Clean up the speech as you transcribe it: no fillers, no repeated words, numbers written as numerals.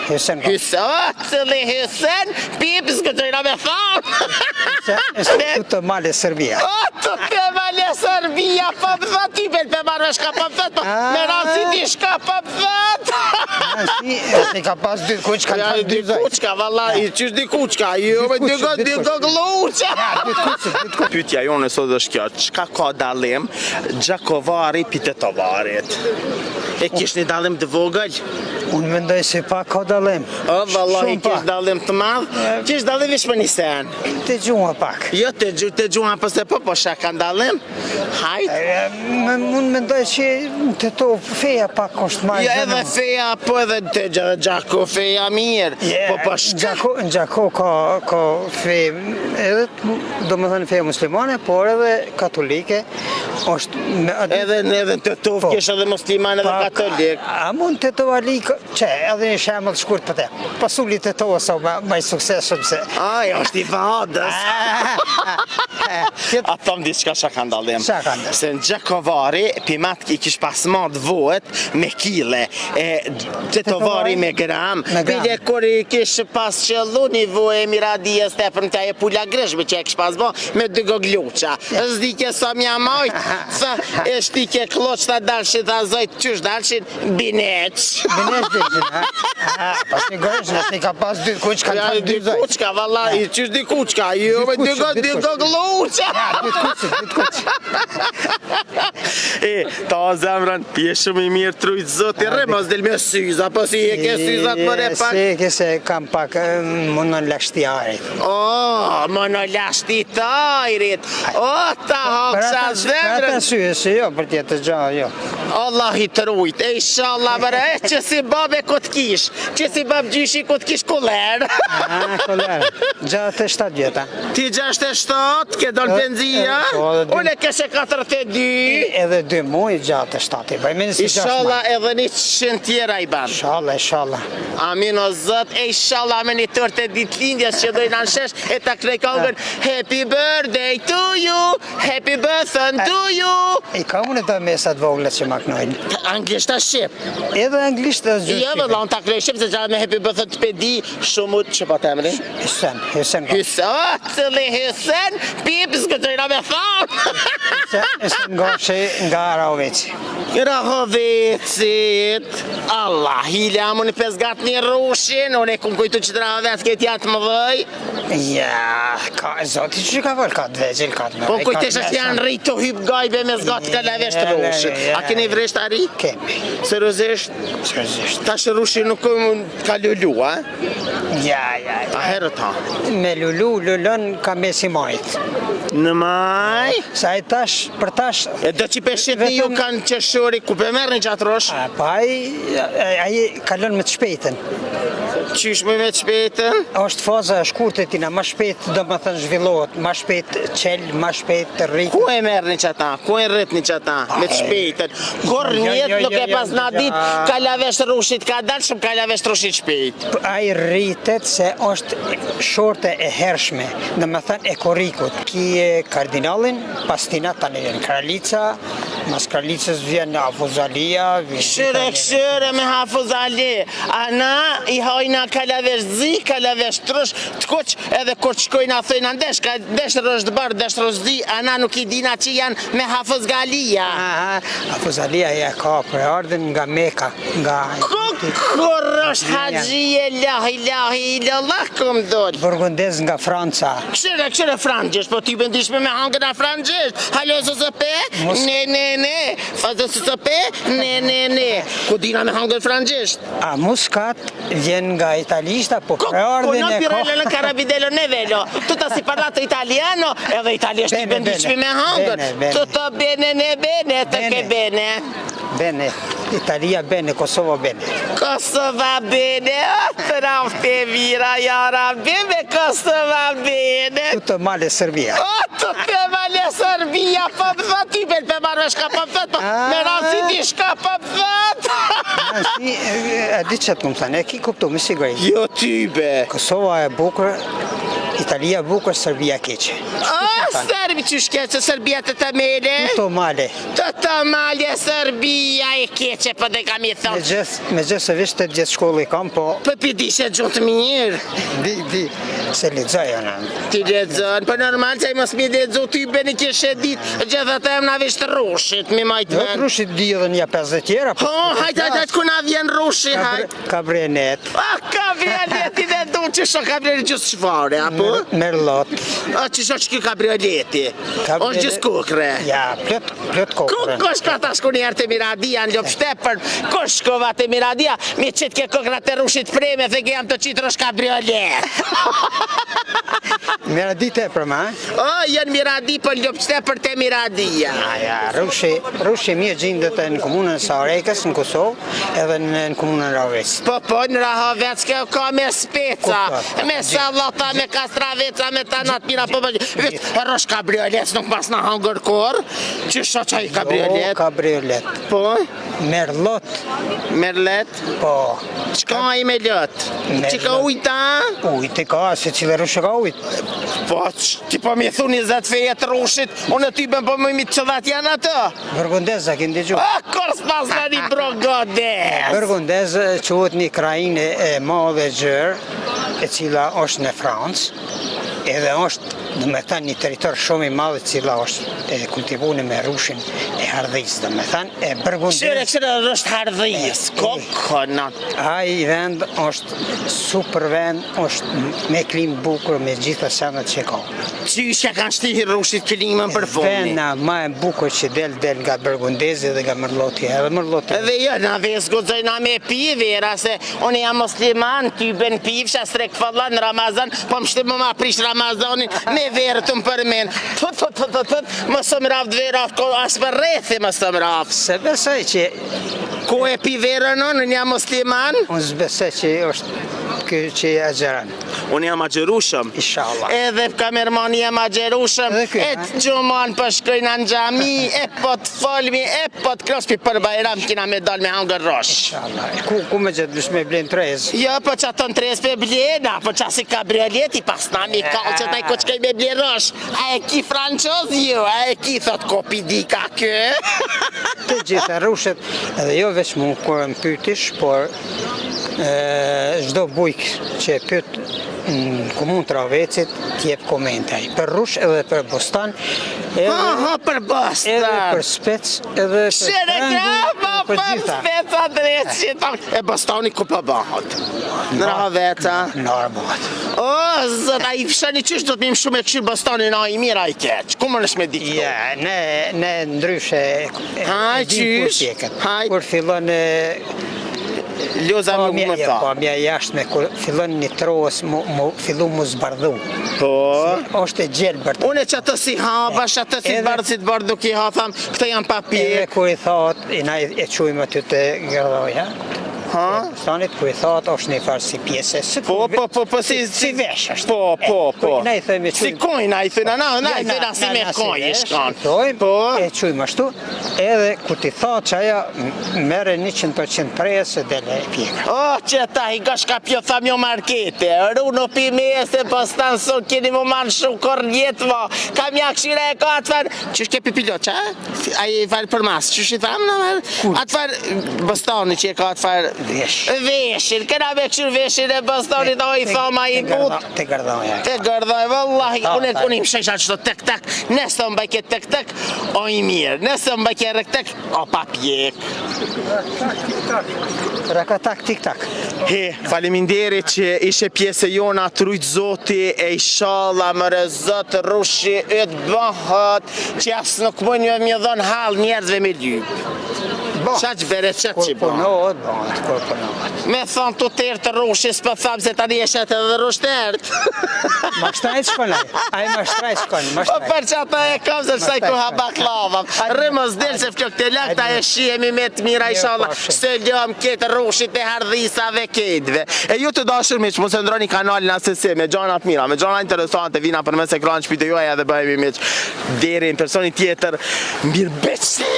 Hysen. Hysen, o, cili Hysen, pip, s'guxojna me thonë. Të male Serbia. O, të të male Serbia, po më thot, ti bel pe marrë shka po më thot, po me rasi ti shka po më thot. Si, si ka pas dy kuq, kanë dy dy kuqka, valla, i qysh dy kuqka, jo, me dy go, dy gogluqa. Dy kuq, dy kuq. Pyetja jonë sot është kjo, çka ka dallim Gjakovari pi Tetovarit? E kish një dallim të vogël? Unë mendoj se pak ka dallim. O, vallahi kish dallim të madh. Kish dallim veç për një sen. Te gjuha pak. Jo, te gjuha, te gjuha po se po, po çka kanë dallim. Hajt. Unë mendoj që te to feja pak është ma Jo, edhe feja, po edhe te gjë dhe Gjako feja mirë. Po po shka. Gjako, në Gjako ka, ka fe, edhe, domethënë feja muslimane, por edhe katolike, është me atë edhe në edhe në Tetovë po, kish edhe musliman edhe katolik. A mund Tetovali që edhe një shembull shkurt për te. Pasuli Tetovës o më më i suksesshëm se. Ai është i vadës. A thom diçka çka kanë dallim. Çka kanë dallim? Se në Gjakovari pimat i kish pas mat voet me kile e Tetovari me gram. Bile kur i kish pas qëllu një voe miradijës tepër në e pula greshme që e kish pas bo me dy gogluqa. S'dike sa mja majt, tha, e shtike klloç, tha dalshin, tha zojt, qysh dalshin, bineq. Bineq dalshin, ha? Ha, pas një gërsh, në ka pas dy kuq, kanë ja, dy zojt. Dy kuqka, valla, i qysh dy kuqka, jo, me dy go, dy gogluqa. Ja, dy kuq, dy kuq. E, ta zemrën, je shumë i mirë, t'rujt zoti, rre, mos del me syza, po si e ke syzat më re pak. Si e ke se kam pak, më në lashtiarit. Oh, më në lashti t'ajrit. O, ta hoksa zemrën. Për atë arsye, se jo, për tjetër gja, jo. Allahi të rujt, e inshallah bre, e që si babe ku të kish, që si bab gjyshi ku të kish kuler. Ah, kuler, 67 vjeta. Ti 67, ke dol penzia, po, unë e keshe 42. Edhe dy muj, 67 i bëj, me 26 Inshallah edhe 100 tjera i ban. Inshallah, inshallah. Amin o zot, e inshallah me një tortë të ditëlindjes që dojnë në shesh e ta knej kongën Happy birthday to you, happy birthday to you. I ka unë të mesat vogla që ma knojnë. Anglisht a shqip? Edhe anglisht edhe gjuhë Jo, vëlla, unë ta knej shqip se gjatë me happy birthday të pe di shumë që po të emri. Hysen, Hysen. Hysen, oh, cili Hysen, pip, s'guxojna me thonë. Hysen Gashi nga Rahoveci. Rahovecit. Allah, hile, a unë pes gatë një rrushin, unë e kum kujtu që të Rahovec këtë janë të mëdhej. Ja, ka, zoti që ka fol, ka të vegjël, ka të mëdhej. Po kujtesha që janë rritë të hypë gajbe me zgatë ka lavesh të rrushit. A keni vresht ari? Kemi. Seriozisht? Seriozisht. Tash rrushi nuk ka lulu, a? Ja, ja, ja. A herët ha? Me lulu, lulon ka mesi majit. Në maj? Sa e tash, për tash... E do që pe shitni ju kanë qershori, ku pe merrni qatë rrush? A, pa ai, ai kalon me të shpejtën. Qysh me me të shpejtën? është faza e shkurtë e tina, ma shpejt do më thënë zhvillohet, ma shpejt qel, ma shpejt rrit. Ku e merrni qata? Ku e rritni qata? Me të shpejtën? Kur jo, njet jo, nuk e jo, pas na dit, ka lavesh rrushit, ka dalë shumë ka lavesh rrushit shpejt. Ai rritet se është shorte e hershme, do më thënë e korrikut. Ki kardinalin, pas tina tani vjen kralica, mas kralicës vjen Hafuzalia, vjen Këshyre, këshyre me Hafuzali. A na i hajna kalavesh zi, kalavesh t'rrush, të kuq, edhe kur të shkojna thojna ndesh, ka desh rrush të bardh, desh rrush zi, a na nuk i dina që janë me Hafuzalia. Aha, Hafuzalia ja ka prejardhjen nga Meka, nga Ku kur është haxhije la ilahe illallah kum dol. Burgundez nga Franca. Këshyre, këshyre frangjisht, po ti bendishme me hangën a frangjisht. Halo SSP, ne ne ne. Fazo SSP, ne ne ne. Ku dina me hangën frangjisht? A muskat vjen nga italishta, po prejardhjen e ka. Ko non carabidello ne velo. Tutta si parlato italiano, edhe italisht i bendishme me hangën. Tutto bene ne bene, të ke bene. Bene, Italia bene, Kosova bene. Kosova bene, o të rafte vira, ja rabbi me Kosova bene. Tutto male Serbia. O tutto male Serbia, po më thot ti bel pe marrë shka po më thot, po me rasi ti shka po më thot. Si, e di që të më thënë, e ki kuptu, me siguri. Jo ty be. Kosova e bukur. Italia bukur, Serbia keqe. Ah, Serbi qysh keqe, Serbia të të mele? Të male. Të të male, Serbia e keqe, po dhe kam i thonë. Me gjithë, me gjithë se veç 8 vjet shkollë i kam, po... Po pi dishe gjuhë të mirë. Di, di, se lexoj unë. Ti lexon, po normal që ai mos mi lexu ty bëni kishe dit, gjithë ata emna veç të rrushit, mi majt Jo, të rrushit di edhe një 50 tjera. Po, po hajt, hajt, hajt, ku na vjen rrushi, hajt. Kabriolet. Ah, kabrioleti dhe du që sho kabriolet gjithë çfare, apo? Merlot. A, që sho që kabrioleti? Është gjithë kokre. Ja, plot, plot kokre. Ku, kush ka ta shku njëherë te Miradia në Lopshtepër, ku shkova te Miradia, mi qitë ke kokra të rrushit preme, dhe ke jam të qitë rrush kabriolet. Miradi të për ma? O, janë Miradi për Lopshtepër te Miradia. Ja, rrushi, rrushi mirë gjindet në komunën e Suharekës, në Kosovë, edhe në në komunën e Rahovecit. Po, po, në Rahovec kjo ka me speca, me sallata, me kastraveca, me tanat mira, po, po, veç, rrush kabriolet, nuk pas na hangër kurr, që sho qaj Jo, kabriolet? kabriolet. Po? Merlot. Merlet? Po. Çka ai me lot? Që ka ujta? Ujtë ka, se cile rrush ka ujtë. Po, ti po mi thu 20 feje të rrushit, unë ty bën po më mi të qëdhat janë ato. Burgundez, a keni dëgju? A, kur s'pas në një Burgundez! Burgundez quhet një krahinë e madhe gjerë, e cila është në Francë, edhe është, domethënë, një territor shumë i madh, e cila është e kultivune me rrushin e hardhisë, domethënë, e Burgundez... Qyre, qyre, është hardhisë, kokona. Ai vend është super vend, është me klimë bukur, me gjitha sendet që ka. Qysh ja kanë shti rrushit klimën për fundi. Vena ma e bukur që del del nga Burgundezi dhe nga Merloti, edhe Merloti. Edhe jo, na ve s'guxojna me pi vera se unë jam musliman, ty ben pifsha srek fallan Ramazan, po më shti më ma prish Ramazanin me verë të më përmen. Tut tut tut tut tut, mos më raft vera, as për rrethi mos më raft. Se besoj që Ku e pi verën unë, unë jam musliman? Unë s'besoj që është ky që e agjëron. Unë jam agjërushëm. Inshallah. Edhe kamermani jam agjërushëm. E të gjuman po shkojna në xhami, e po të folmi, e po të krospi për bajram kina me dal me hangër rrush. Inshallah. Ku, ku me gjetë me blen trez? Jo, po që ato në trez pe blena, po që si kabrioleti pas na mi kallë që taj ku qkej me ble rrush. A e ki franqoz ju, a e ki thot kopi dika kë? Të gjitha rrushet, edhe jo veç mu kur më pytish, por Çdo bujk që e pyet në komunë të Rahovecit, të jep komente ai. Për rrush edhe për bostan, edhe Ha, ha, për bostan. Edhe për spec, edhe për Shere trangu, po, për për gjitha. speca drejt E bostani ku po bëhet? Në Rahovec, a? Në Rahovec. O, zot, a i fshani qysh do të mim shumë e këshir bostanin, a i mirë, a i keq. Ku më nështë me ditë këto? Ja, ne, ne ndryshe e, Ha, e dim kur qysh? pjeket. Haj. Kur fillon e, Loza nuk më tha. Pamja jashtme, kur fillon një tros, mu, mu, fillu mu zbardhu. Po. Se është e gjelbërt. Unë që atë si ha, bash atë si bardh, si të bardh nuk i ha, tham, këto janë pa Edhe pjek. kur i thot, i na e qujmë aty te gërdhoja, Ha? Bostanit, kur i thot, është një farë si pjesë, si Po, po, po, po, si, si vesh është. Po, po, po. Na i thojmë, e Si qujmë. kojnë, na i thojnë, na, na i Ja, thojnë, si me na, si kojnë, vesh, shkon. i thojmë, Po. e qujmë ashtu, edhe kur t'i thot që ajo merre 100% prerë se del e pjekë. Oh, që ta i gosh ka pjo tham jo markete, runo pi me se postan so keni më manë shumë kor jetë mo, kam ja këshira e ka atë farë, qysh ke pipilot, qa? Ai i farë për mas, qysh i tham në mërë? Atë farë bostani që e ka atë farë... Vesh. Veshin, këna me këshir veshin e bostanit, o i thoma i but. Te gërdhoja. Te gërdhoja, vallahi, unë unë i mshesha qëto tek tek, nëse më bëjke tek tek, o i mirë, nëse më bëjke rek tek, o pa pjek. Rakatak tik tak. He, faleminderit që ishe pjesë e jona, t'rujt zoti e ishalla more zot rrushi yt bëhet që as nuk mund me më dhon hall njerëzve me lyp. Bo. Qaq bereqet Kur që bëhet. punohet, bëhet, kur punohet. Me thonë të tërë të rrushi, s'po tham se tani e shet edhe rrushtert. Ma shtrajt shkon ai. Ai ma shtrajt shkon, ma Po shtrajt. për që ata e kam se saj ku ha baklava. Rri mos del se flokët e lagta e shihemi me të mira inshallah. Se lëm këtë rrushit e hardhisave ketve. E ju të dashur miq, mos e ndroni kanalin asesi me gjana të mira, me gjana interesante vina përmes ekranit shpijtë juaja dhe bëhemi miq. Deri në personin tjetër, mirë beqi!